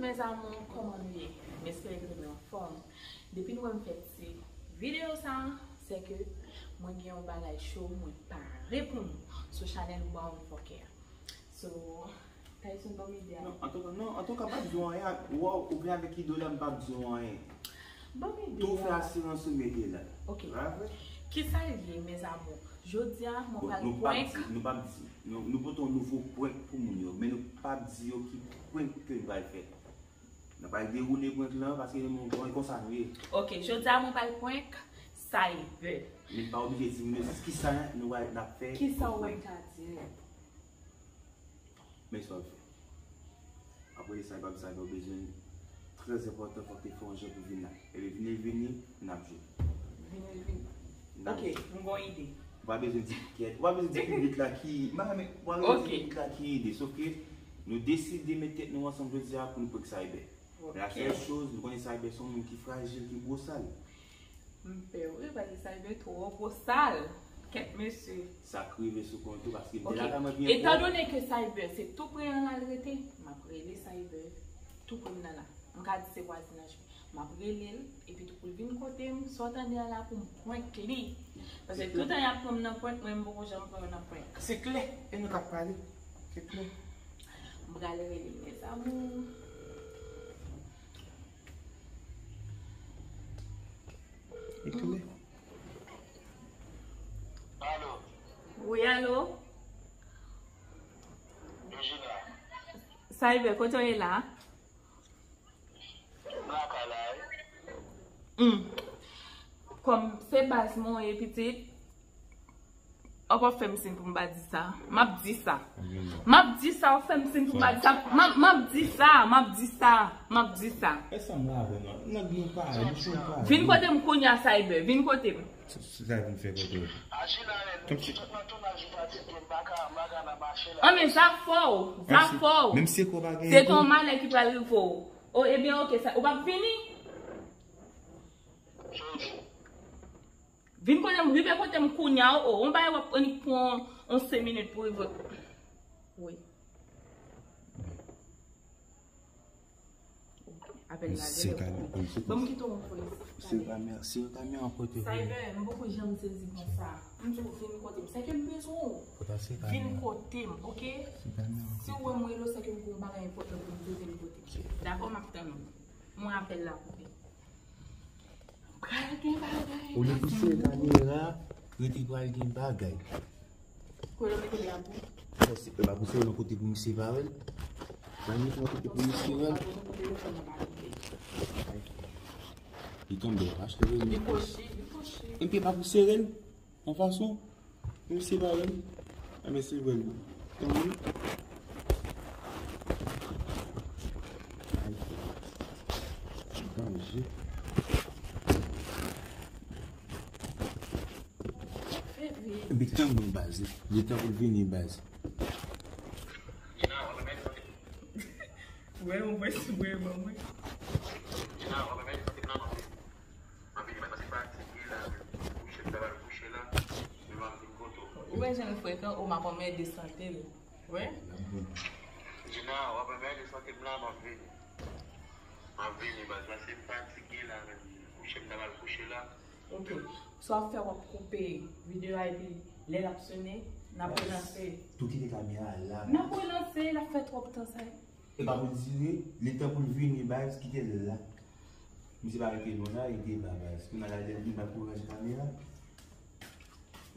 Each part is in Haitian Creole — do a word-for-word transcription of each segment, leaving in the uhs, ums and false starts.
Mes amours, kòman nou ye? M espere ke nou anfòm. Depi nou wè m fè ti videyo sa, se ke mwen gen yon bagay cho mwen pare pou nou sou chanèl Brown Fucker. So, Tyson, ban m ide a. Non, antouka, non, antouka, pa bezwen anyen. Ou, ou vin avèk ide w la, m pa bezwen anyen. Ban m ide a. Tou fè asirans ou mete la. Ok. Pa vre? Kisa l ye, mes amours? Jodi a, mwen pral prank. Nou p ap di, nou p ap di. Nou, nou pote yon nouvo prank pou moun yo, men nou p ap di yo ki prank ke nou pral fè. Nou pral dewoule prank lan, paske nou, nou konn konsa nou ye. Ok, jodi a, mwen pral prank Cyber. Men pa oblije di moun yo kisa nou pral, n ap fè. Kisa w wè m ka di l? Men sa w fè. Apre sa, e pa bezwen, sa w bezwen trè enpòtan, fòk te fè yon jan pou vin la. Epi vini, vini, n ap jwe. Vini, vini. N ap jwe. Ok, m gon ide. Ou pa bezwen di kèt, ou pa bezwen di piblik la ki, m pa renmen, ou pa bezwen di piblik la ki ide. Sof ke nou deside met tèt nou ansanm jodi a pou nou prank Cyber. Ok. La sèl choz, nou konnen Cyber se yon moun ki frajil, ki bosal. M pè wi, paske Cyber twò bosal. Kèt mesye. Sa k rive sou kont ou, paske m te la ka mwen byen. Etandone ke Cyber se tou pre an l al rete, m ap rele Cyber tou pre m nan la. M ka di se vwazinaj. M ap rele l, epi tou pou l vin kote m, sa w tande a la pou m prank li. Paske toutan y ap pran m nan prank, mwen m poko janm pran yo nan prank. Se klè, e nou k ap pale. Se klè. M pral rele l, mes amours. E klè. Alo. Wi, alo. Regina. Cyber, kote w ye la? M lakay la, wi. Hmm. Kòm se baz mwen ye, pitit, w ap fè m siy pou m pa di sa. M ap di sa. M ap di sa, w ap fè m siy pou m pa di sa. M ap, m ap di sa, m ap di sa, m ap di sa. E sa m la avè nou. Nèg nou parèy, bouch nou parèy. Vin kote m kounye a, Cyber. Vin kote m. Sa, sa vin fè kote w. Tanpri. An men sa fò w, sa fò w. Menm si ekò pa gen ekò. Se ton malè ki pral rive w. O, ebyen, oke, sa, ou p ap vini? Vin kote m, rive kote m kounye a, o, o, yon bagay w ap annik pran yon senk minit pou rive. Wi. Apèl la, se ka, ban m kite w yon pwen. Se kamera, se kamera kote. Cyber, m poko janm sezi konsa. M di w vin kote m, se ke m bezwen w. Vin kote m, oke? Si w wè m rele w, se ke m gen yon bagay enpòtan pou m di w, vin kote m. Dakò, m ap tann ou. Mwen apèl la koupe. Pral gen bagay. Olye pou sere kamera, rete pral gen bagay. Kote w mete li a pou? Sa se, e pa pou sere nan kote pou misye pa wè l. Pral mete nan kote pou misye wè l. Li tonbe, achte vre. Li kwochi, li kwochi. Epi e pa pou sere l. Yon fason, misye pa wè m. Enben, se vre l. Tann wi. Ay, danje. Epi tann bon baz, li tan pou l vini baz. Wè, yon pwès vre ban mwen. Ou wè jan l frekan, o m ap anmède sante l. Wè? Gina, w ap anmède sante m la, m ap vini. M ap vini, baz, paske m fatige la, menm. Kouche m ta pral kouche la. Ok. Sa w ap fè, w ap koupe videyo a, epi lè l ap sone, n ap relanse. Tou kite kamera a la. N ap relanse, l ap fè twòp tan sa. E pa pou l dire, letan pou l vini, baz, kite l la. Misye pa rete non la, li deba, baz. Kounye a la, lè l vin, pa pou ranje kamera.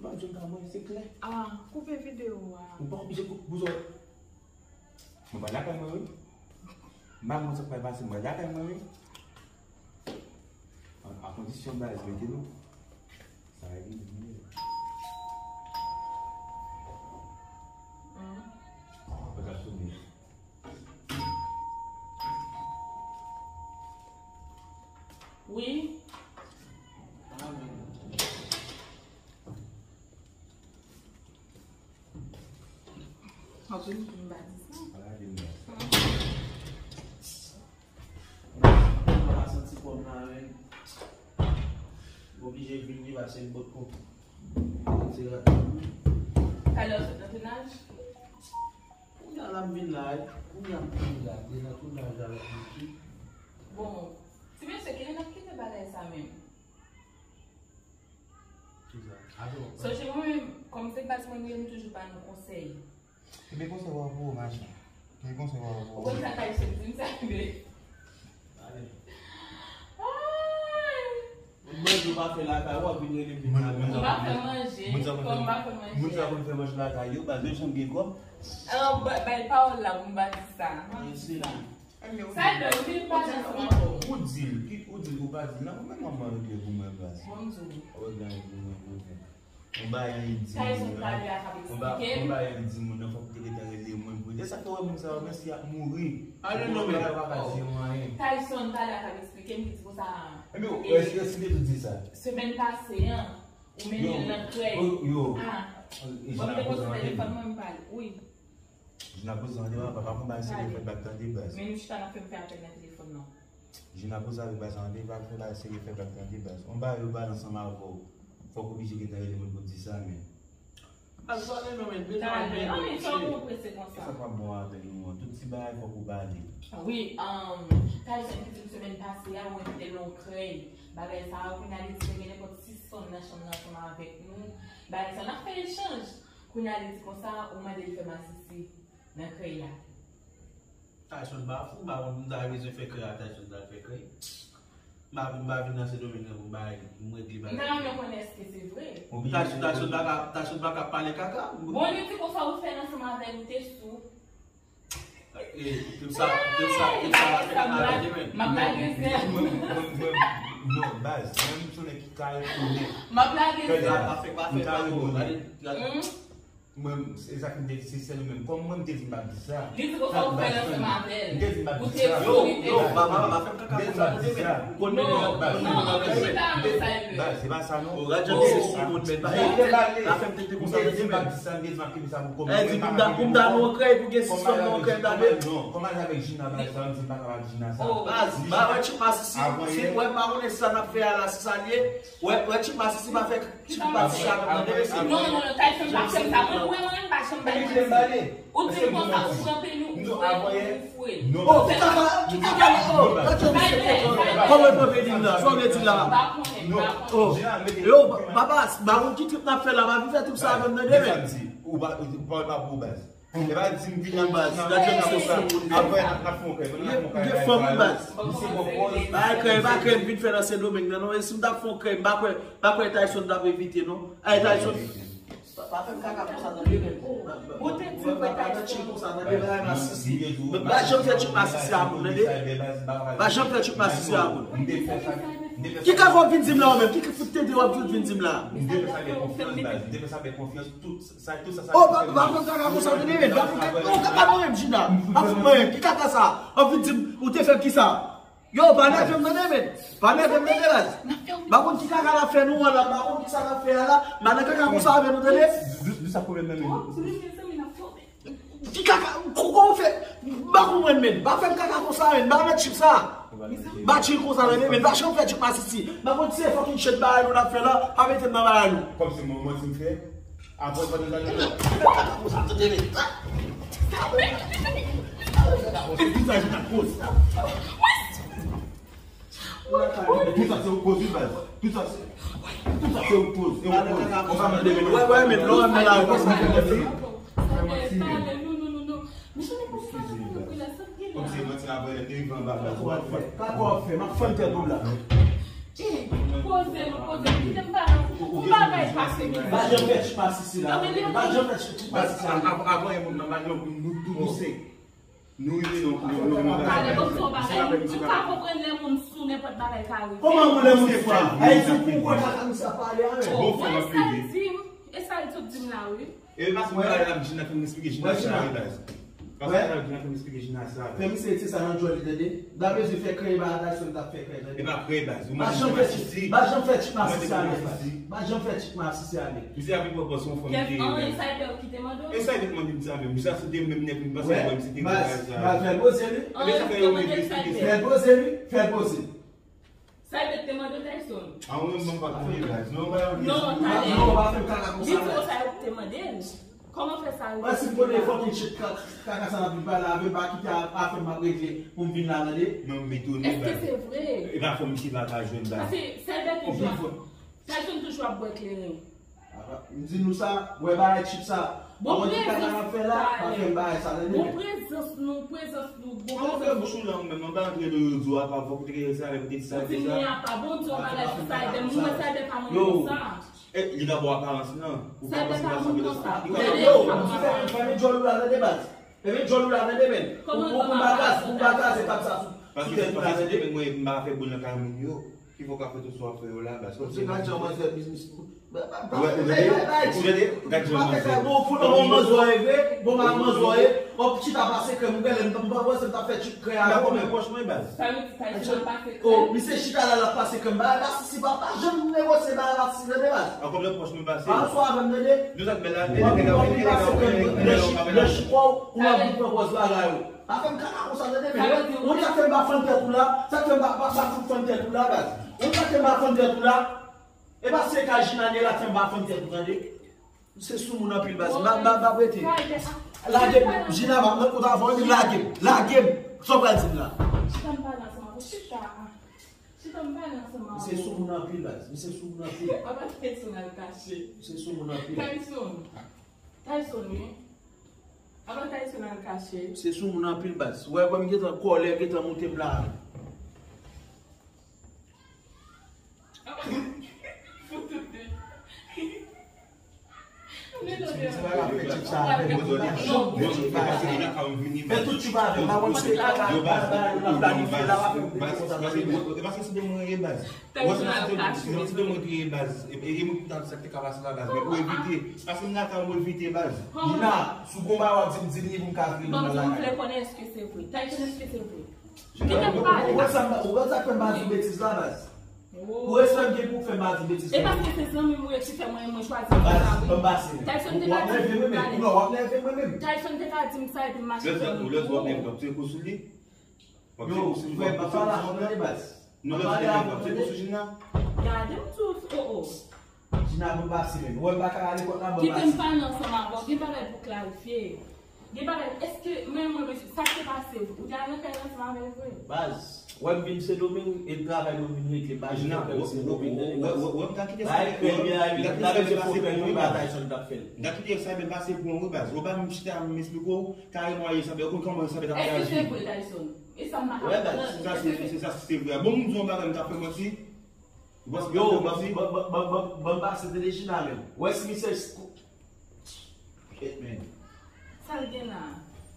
Ban John ka mwen, se klè. Ah, koupe videyo a. Ou pa oblije koupe, pou sa. Mwen pa lakay mwen, wi. M pa konn sa k pral pase, mwen lakay mwen, wi. A, a kondisyon, baz, mete nou. Sa va vini, vini. Mwen ka sone. Wi. Ok, m pa di sa. Mwen pa santi kò m la, men. M oblije vin li pase m pot kont. Talè w sot nan tounaj? Ou dò La m vin la, wi. Kounye a m vin la, deja tou laj avèk Niki. Bon, ti mesye, kilè n ap kite bagay sa menm? Kisa? Ato. Sonje mwen menm, kòm se baz mwen ye, m toujou ba nou konsèy. Ebyen konsèy w ap voye machin. Ki konsèy w ap Ou voye? konn sa k ap soti m sa vle. Ale. Ay! Manje ou pa fè lakay ou, w ap vin rele m vin lakay. Ou pa fè manje, Moun sa konn kòm ou pa fè fè moun sa manje. Konn fè manje lakay yo, baz yo janm gen kòb. Ah, ba- bay pawòl la pou m pa di sa. Mwen se la. Sa e bèl, ou vin pale ansanm avè w. Ou di l, ki ou di l ou pa di l, nan mwen menm mwen regle pou mwen baz. Bon, m di w. Ou regle pou mwen pou mwen. Yon bagay li di Tyson moun pale nan. a k ap Yon ba- eksplike yon m. Bagay li di moun nan fòk ou te gentan rele mwen pou. E sa k fè w wè moun sa yo menm si y ap mouri. Ale non men. Bagay pa ka di yo anyen. Tyson pale a k ap eksplike m, li di konsa. Ebyen, ou èske si te tou di sa? Semèn pase an, ou mennen l nan krèy. Yo. Ah, E bon, m te Jina konn sou poze telefòn yon mwen, m pale. Wi. Jina poze yon devan, papa konn bagay serye fèt bak tande baz. Men nou chita n ap fè m fè apèl nan telefòn nan. Jina poze avèk baz an devan, fè bagay serye fèt bak tande baz. Yon bagay yo pale ansanm avè w. Fòk ou oblije gentan rele moun pou di sa, men. Al pale non men, Talè, an men sa ou bezwen konpranse konsa. Sa pa bon avè nou an. Tout ti bagay fòk ou pale. Wi, um, Tyson ki di m semèn pase a, mwen te nan yon krèy. Bagay sa a, kounye a li di te gen nenpòt sis fanm nan chanm nan ansanm avèk nou. Bagay sa, n ap fè echanj. Kounye a li di konsa, ou mande l fè masisi nan krèy la. Tyson pa fou, ba m ta bezwen fè krèy a Tyson ta fè krèy. M pa m pa vin nan Sendomeng nan pou m bay, pou m regle M bagay. ta renmen konnen èske se vre. Tyson, Tyson pa ka, Tyson pa ka pale kaka. Bon, li di konsa ou fè l ansanm avè l, ou te sou. E, tout sa, tout sa, tout sa la fè kaka la demen. M ap lage zèl. Non, baz, mwen m sonnen ki kare konnen. M ap lage zèl. Pa fè, pa fè, pa fè. Hmm? Mwen, se sa ki m te di, se sèl ou menm. Kòm mwen m te di m pa di sa. Li di konsa ou fè l ansanm avè l. M te di m pa Ou di te sa. sou, li te Yo, sou. papa, pa fè m kaka M te di konsa m pa non di demen. sa. Non, non, non, chita non, sa e vre. Baz, se pa sa non. O, radyo se sou moun, men pa fè m tete konsa non demen. Eh, di pou m ta, pou m ta nan krèy, pou gen sis fanm nan krèy ta de. Baz, ba wè ti masisi, si wè pa konnen sa n ap fè a la, si sa l ye, wè, wè ti masisi pa fè ti masisi a nan mande mesye. Non, non, non, Tyson pa fè m sa. Mwen, mwen, mwen, m pa janm bay manti. Ou di m konsa, ou pran peni, ou foure, ou foure. Oh, ki kaka, ki kaka, oh, Kòman pran peni m la? Sa w vle di la? M pa konnen, m pa konnen. Oh, yo, papa, baron ki trip n ap fè la, pa vin fè trip sa avè m nan demen. Ou pa, ou pa, ou pa pou baz. E pa di m vin Nan baz, gade jan misye sou moun. Apre n ap fè yon kay, n ap fè yon kay. Gen fanm wi baz. Misye pran pòz. Ay, krèy, pa krèy m vin fè nan Sendomeng nan, non. E si m t ap fè yon krèy, m pa kwè, pa kwè Tyson t ap evite, non. Ay, Tyson. Pa fè m kaka konsa tande men. Ou te di m wè Tyson konsa tande bagay masisi. Pa janm fè tchip masisi a moun, tande. Pa janm fè tchip masisi a moun. Ki kaka w ap vin di m la ou menm? Ki fout tete w ap vin di m la? M te fè sa avèk konfyans, baz. M te fè sa avèk konfyans. Tout sa, tout sa, sa. Oh, pa, pa fè m kaka konsa tande men. Pa fè m kaka, oh, kaka mwen menm, Jina. Pa fout mwen menm. Ki kaka sa? W ap vin di m, ou te fè m kisa? Yo, pa nève m tande men. Pa nève m tande baz. M pa konn ki kaka l ap fè nou an la, m pa konn ki sa l ap fè a la. M pa nan kaka konsa avè nou tande. Di sa pwoblèm nan men. Ou di mezanmi n ap fè w. Ki kaka, kòman w fè? M pa konprann men. Pa fè m kaka konsa men. M pa nan tchip sa. M pa tchip konsa tande men. Pa janm fè tchip masisi. M pa konn si se fucking shit bagay nou n ap fè la. Pa mete m nan bagay nou. Kòm se mwen manti m fè. Apre pandan sa. Kaka konsa tande men. Tout sa se ta koz. Tout sa se ou koz wi baz. Tout sa se, tout sa se ou koz. E ou koz. Ou pa mande men. Wè, wè men, lò men la. Talè, talè, non, non, non, non. Mechan nan konsa, nan konprann la, sa k gen la. Kòm se manti la, vre, te rive anba baz. Kaka w ap fè? M ap fann tèt ou la. Poze nou, poze nou, kite m pale. Ou bagay pase mizè. Pa janm fè tchip masisi la. Pa janm fè tchip masisi la. Avan yon moun nan mal, nou tou douse. Nou rive yon moun. Talè, bon, se yon bagay. Ou pa konprann lè moun sou, nenpòt bagay ka rive. Kòman moun lè moun sou a? Ayiti pou wè kaka misye ap pale a men. Bon, fè E nan sa l pede. di m, e sa l sot di m la, wi. E mas mwen la, la, m jina fin eksplike jina sa, baz. Pas la, jina fin eksplike jina sa. Fè misye retire sa nan djòl li tande. M ta bezwen fè krèy ba Tyson, m t ap fè krèy tande. E pa krèy, baz. Pa janm fè tchip, pa janm fè tchip masisi a men. Pa janm fè tchip masisi a men. Misye ap vin pran pòz yon fanm Kèt ki an, e sa e te ou ki te mande w. E sa e te mande m sa menm. Jina se te menm nèg m panse mwen, misye te Baz, bagay sa. baz, fè l poze li. An, e ki te mande l sa e te. Fè l poze li, fè l poze. Sa e te mande w, Tyson. A ou menm mwen pa konnen, baz. Non, ba yo. Non, talè. Non, pa fè m kaka konsa. Di tou sa yo te mande l. Kòman fè sa rive? Mwen si m konnen fòk m chit kaka sa n ap vin pale avè m, pa kite afè m ap regle pou m vin la, tande. Mwen m etone. Èske se vre? E pa fò misye pa ka jwenn baz. Paske Sèlbè toujou ap, Tayson toujou ap bwè kleren. M di nou sa, wè bagay chip sa. Bon, prezans nou, prezans nou, bon, prezans nou. Kòman fè bouch ou lang menm, mwen pa antre nan yo di w apa, fòk ou te gen sa, ou te di sa, ou te di sa. Ou di m apa, bon, di w bagay sou Sèlbè, mwen wè Sèlbè pa mwen konsa. E, li nan bon aparans lan. Ou pa panse sa vle sa. Yo, yo, ou fè, fèmen djòl ou la tande baz. Fèmen djòl ou la tande men. Ou, ou, ou pa kraz, ou pa kraze tab sa sou, sou tèt ou la tande. Paske, paske si te mwen, m pa fè boul nan kay moun yo. Ki fè w ka fè tout sa w ap fè yo la, baz. Kòmsi se gad jan manzè biznis. Ou tande? Ou tande? Gad jan manzè. Bon, fou nan bon manzè w ye vre. Bon, manzè w ye. W ap chita pase krèm, ou genlè, m pa wè se m ta fè chip krèm avè w menm. Pwòch mwen, baz. Sa vle di Tayson ap pase krèm. Oh, misye chita la, l ap pase krèm. Bagay la, si pa, pa janm negosye bagay la, si tande baz. Ankò lè pwòch mwen pase. Pa sou avè m tande. Nou sa t bèl la, lè nèg ap vini, nèg ap vini, lè chip, lè chip, ou, ou ap vin pran pòz bagay ou. Pa fè m kaka konsa tande, men. Ou sa fè m pa fann tèt ou la, sa fè m pa, pa, pa fout fann tèt ou la, baz. Ou sa fè m pa fann tèt ou la. E pa se ka Jina ni la fè m pa fann tèt ou tande. Se soumoun anpil baz. M ap, m ap, m ap rete. Lage m, Jina, m ap nan kont avè w, lage m, lage m. Sa w pral di m la? Chita m pale ansanm avè w. Chita. Chita m pale ansanm avè w. Misye soumoun anpil baz. Misye soumoun anpil. Apa Tayson al kache? Misye soumoun anpil. Tayson. Tayson, wi. Apa Tayson al kache? Misye soumoun anpil baz. Ou wè, wè m gentan kòlè, gentan moute m la. Fè tout chip sa avè m. Fè tout chip avè m. Pa konn se kaka baz bagay nou ap planifye la, w ap fè m konsa nan figi. E paske se de mwen ye baz. Ou wè se nan ti de mwen ki ye baz. E, e, e mwen ki ta sa ki te ka pase la baz. Men pou evite. Paske m la ka mwen evite baz. Jina, si w gon bagay w ap di m, di m li pou m ka vire m nan lakay. Bon, m vle konnen èske se vre. Tayson, èske se vre? Kite m pale. Ou wè sa, ou wè sa k fè m pa di w betiz la baz. Ou respè m gen pou w fè m pa di w betiz la. E paske se zanmi m ou ye ki fè mwen, mwen chwazi konsa wi. Baz, ban m pase. Tayson te ka di m pale. Non, w ap nève mwen menm. Tayson te ka di m sa epi m mache fè m kou. Lè w ap nève m, w ap tire kou sou li. W ap tire kou sou li. Yo, frè m, pa pale avè m tande baz. Non, lè w ap tire kou sou Jina. Gade m tou, oh, oh. Jina, ban m pase menm. Ou wè m pa ka ale kot la, ban m pase. Kite m pale ansanm avè w. Gen bagay pou klarifye. Gen bagay, èske, men mwen, mesye, sa k te pase? Ou te al nan kay ansanm avè l vre? Baz, ou wè m vin Sendomeng, e travay mwen vin regle, m pa jwenn kòb se Sendomeng nan baz. Bagay krèm, bagay, bagay se fo krèm, wi, bagay Tayson t ap fè l. M ta kite sa, men pase pou mwen, wi, baz. Ou pa menm chita, m esplike w, kareman, e sa, ou konn kòman sa, ta fè aji. Èske se vre, Tayson? E sa m pa ka konprann. Sa se, se sa, se vre. Bon, m di yon bagay, m ta fè manti. Yo, ban, ban, ban, ban, ban, ban m pase tande Jina menm. Wè si misye s-, shit, man. Sa l gen la?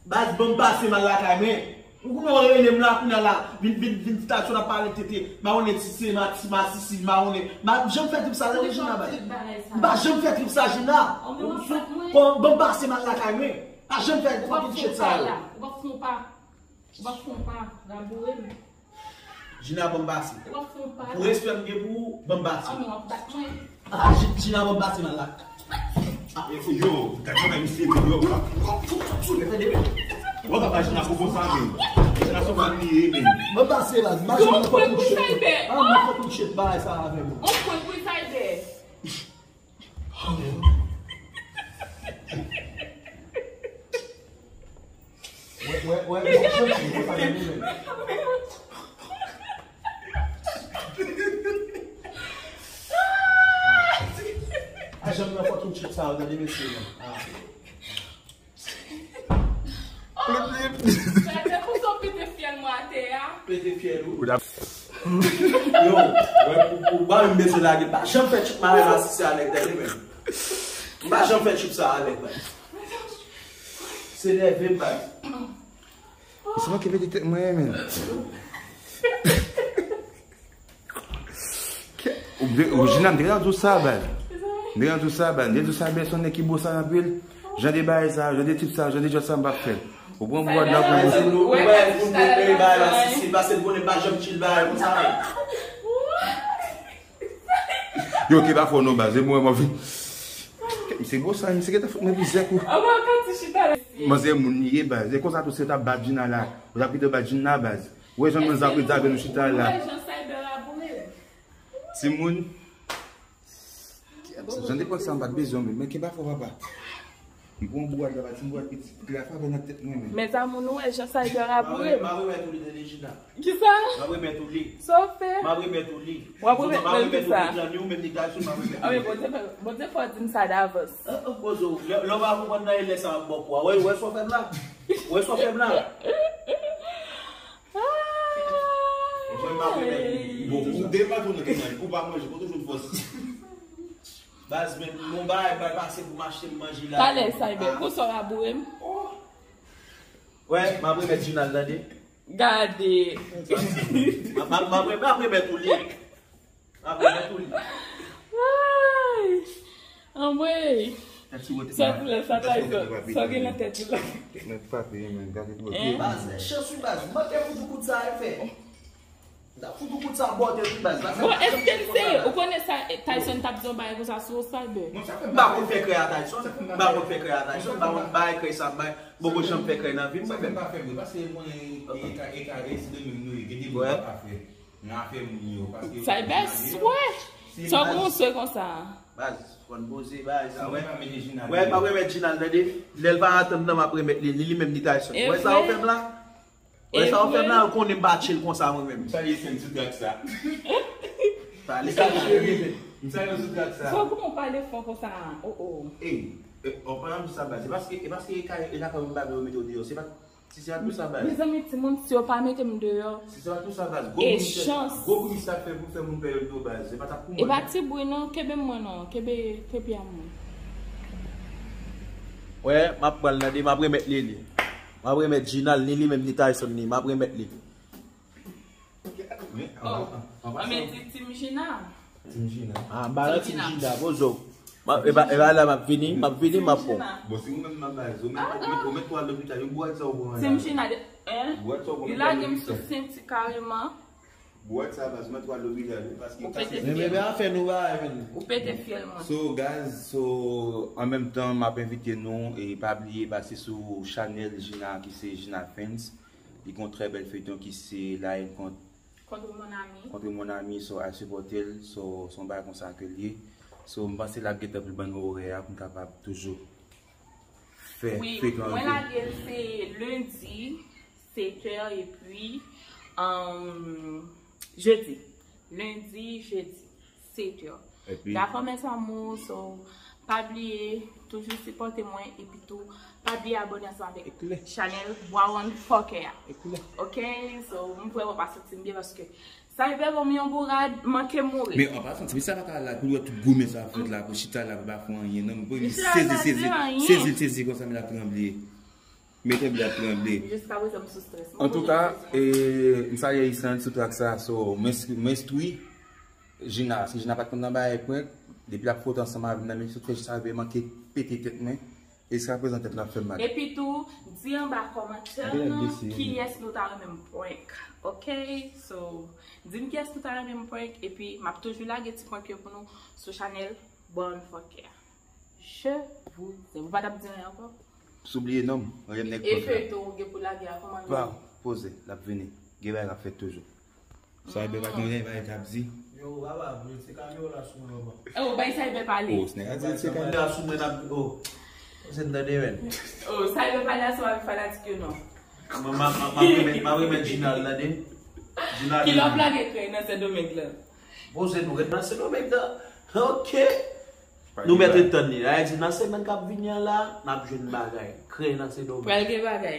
Baz, ban m pase m al lakay mwen. Ou konnen w rele m la, kounye a la, vin, vin, vin Tayson ap pale tete. Mawonnen ti se ma, ti masisi, mawonnen. M pa janm fè trip sa tande Jina, baz. M pa janm fè trip sa, Jina. Ban m pase m al lakay mwen. Pa janm fè fucking shit sa yo. Ou p ap fon pa. Ou p ap fon pa, raboure m. Jina, ban m pase. Ou p ap fon pa. Pou respè m gen pou ou, ban m pase. An, men w ap bat mwen. Ah, Ji-, Jina, ban m pase, m al la. Ah, yo, gade kòman misye vin, yo. Ou pa ka pa Jina pou konsa, men. Jina se yon moun li ye, men. Ban m pase la, m pa janm nan fòk nou chèt. Ah, nan fòk nou chèt bagay sa avè mwen. On pwen pou Cyber. Wè, wè, wè, wè, a janm nan fòk yon chip sa, gade mesye, non. Ah. Sa te pou sa w pete fyèl mwen atè a. Pete fyèl ou. Yo, wè, pou, pou ba m bezwen lage. Pa janm fè chip mare masisi a nèg tande menm. M pa janm fè chip sa avèk baz. Se nève m baz. Se mwen ki pete tèt mwen, men. Ou de-, ou Jina, m te ka di w sa, baz. M te ka di w sa, baz. M te di w sa, baz, se yon nèg ki bosan anpil. Jan de bagay sa, jan de tip sa, jan de djòb sa, m p ap fè l. Ou pran bwad la pou bosan. Ou wè, pou nou peye bagay la, si, si, paske l konnen m pa janm chill bagay konsa, men. Yo, ki pa fò non, baz. E mwen, mwen vin. Misye bosan, misye gentan fout mwen pizè kou. Manzè moun li ye, baz. E konsa tou se ta bat Jina la. Ou ta pito bat Jina, baz. Ou wè jan manzè ap rete avè nou chita la. Timoun. Jan de pòt sa m pa t bezwen, men, men ki pa fò papa. Gon bourad la, pa ti bourad piti, la frape nan tèt mwen menm. Mezanmi, nou wè jan Cyber ap ri. M ap remèt ou li, tande, Gina. Kisa? M ap remèt ou li. Sa w fè? M ap remèt ou li. W ap remèt mwen kisa? Ou menm ni Tyson, m ap remèt ou li. Bondye fè, Bondye fè w di m sa davans. Poze w. Lè, lè w pa konprann nan, e lè sa w ap bò kou a. Wè, wè sa w fè m la? Wè sa w fè m la? Mwen m ap remèt ou li. Bon, ou de patwon nan kay la, ou pa manje, kote w jwenn fòs? Baz, men, yon bagay, bay pase pou m achte m manje la. Talè, Cyber, pou sa w raboure m? Wè, m ap remèt Ginald, tande. Gade. M ap, m ap, m ap remèt ou li. M ap remèt ou li. Ay! Anmwey! Sa koulè sa, Tyson? Sa gen nan tèt ou la? Mwen frape, men, gade dwòl. Baz, chans ou, baz. Manke pou kout sa, e fè. N ap fout ou kout sa bòtè tou baz. Bon, èske l serye? Ou konnen sa, Tyson t ap di yon bagay konsa sou ou, Cyber? M pa konn fè krè a Tyson. M pa konn fè krè a Tyson. M pa konn bay krè sa bay. M poko janm fè krè nan vi m, mwen menm. Sa pa fè vre, paske mwen, e ka, e ka, e si de menm nou ye, gen de moun pa fè nan afè moun yo, paske Cyber swè. Sa w gon swè konsa? Baz, fò n poze, baz. Wè, m ap remèt Ginald, tande. Lè l pa atann nan, m ap remèt li, li, li menm ni Tyson. Wè sa w fè m la? Wè sa w fè m la, yo konnen m pa chill konsa mwen menm. M salye sèn sou trak sa. Pale. M salye sèn sou trak sa. Fò kòman w pale fò konsa? Oh, oh. Ey, an palan di sa baz. E paske, e paske e ka, e ka fè m bab yo mete w deyò. Se pa, si se pa tout sa baz. Mezanmi, timoun, si yo pa mete m deyò. Si se pa tout sa baz. Gwo bouch sa fè pou fè moun pè yo deyò baz. Se pa t ap pou mwen. E pa ti bri non, kenbe m mwen non, kenbe, kenbe a mwen. Wè, m ap pran l nan de, m ap remèt li li. M ap remèt Ginald ni li menm ni Tyson ni. M ap remèt li. Oh, an men di Team Gina. Team Gina. Ah, m pa nan Team Gina, poze w. E pa, e pa la m ap vini, m ap vini, m ap pran. Bon, si ou menm nan baz, ou mèt, ou mèt, ou mèt pral lopital, yon bwat sa ou pran la. Team Gina, hein? Bwat sa ou pran. Li lage m sou senti kareman. Bwat sa baz, mwen twa lopital wi, paske ou pete fyèl. Men men afè nou bagay menm. Ou pete fyèl mwen. So guys, so an menm tan m ap envite nou e pa bliye pase sou chanèl Gina ki se Gina Fans. Li gon trè bèl feyton ki se La haine contre Contre mon ami. Contre mon ami, so al sipòte l, so se yon bagay konsa ke l ye. So m panse l ap gentan pi ban nou orè a pou n kapab toujou fè feyton an. Wi, mwen lage l se lendi, setè, epi, um, jedi. Lendi, jedi, setè. Dakò, mes amours, so, pa bliye, toujou sipòte mwen, epi tou, pa bliye abòne ansanm avèk chanèl Bwa One Fòkè a. Ok, so, m kwè w ap santi m byen paske sa rive ban m yon bourad, manke mouri. Men an pasan, ti mesye sa pa ka la, pou l wè tout gwo men sa ap fèt la, pou chita la, pou pa fè anyen, non, pou li sezi, sezi, sezi l, sezi konsa, men l ap tranble. Mete byen ap tranble. Jiskaprezan, m sou strès. Antouka, e, m salye Isan sou trak sa, so, m enstwi, m enstwi Gina, si Gina pa t konn nan bagay prank, depi l ap fwote ansanm avè m nan, men sou fè Gina vle manke pete tèt mwen, jiskaprezan tèt la ap fè m mal. Epi tou, di anba kòmantè nan kiyès nou ta renmen m prank, ok? So, di m kiyès nou ta renmen m prank, epi m ap toujou lage ti prank yo pou nou sou chanèl Bwa One Fòkè a. Je vous aime. Ou pa t ap di anyen ankò? Soubliye non m, anyen nèg pòt la. E feyton ou gen pou lage a, kòman l ye? Pa poze, l ap vini. Gen bagay k ap fèt toujou. Sa e pa gen anyen bagay k ap di. Yo, baba, bro, se kamera sou mwen, baba. Oh, bay sa e pale. Oh, se nèg a di se kamera sou mwen, n ap, oh. Se n tande, men. Oh, sa e pale a sou avèk fanatik yo, non. M ap remèt Ginald, tande. Ginald. Kilè w ap lage krèy nan Sendomeng lan? Poze nou ret nan Sendomeng lan. Ok. Nou mèt ret tann li. Sa vle di nan semèn k ap vini an la, n ap jwenn bagay. Krèy nan Sendomeng. Pral gen bagay.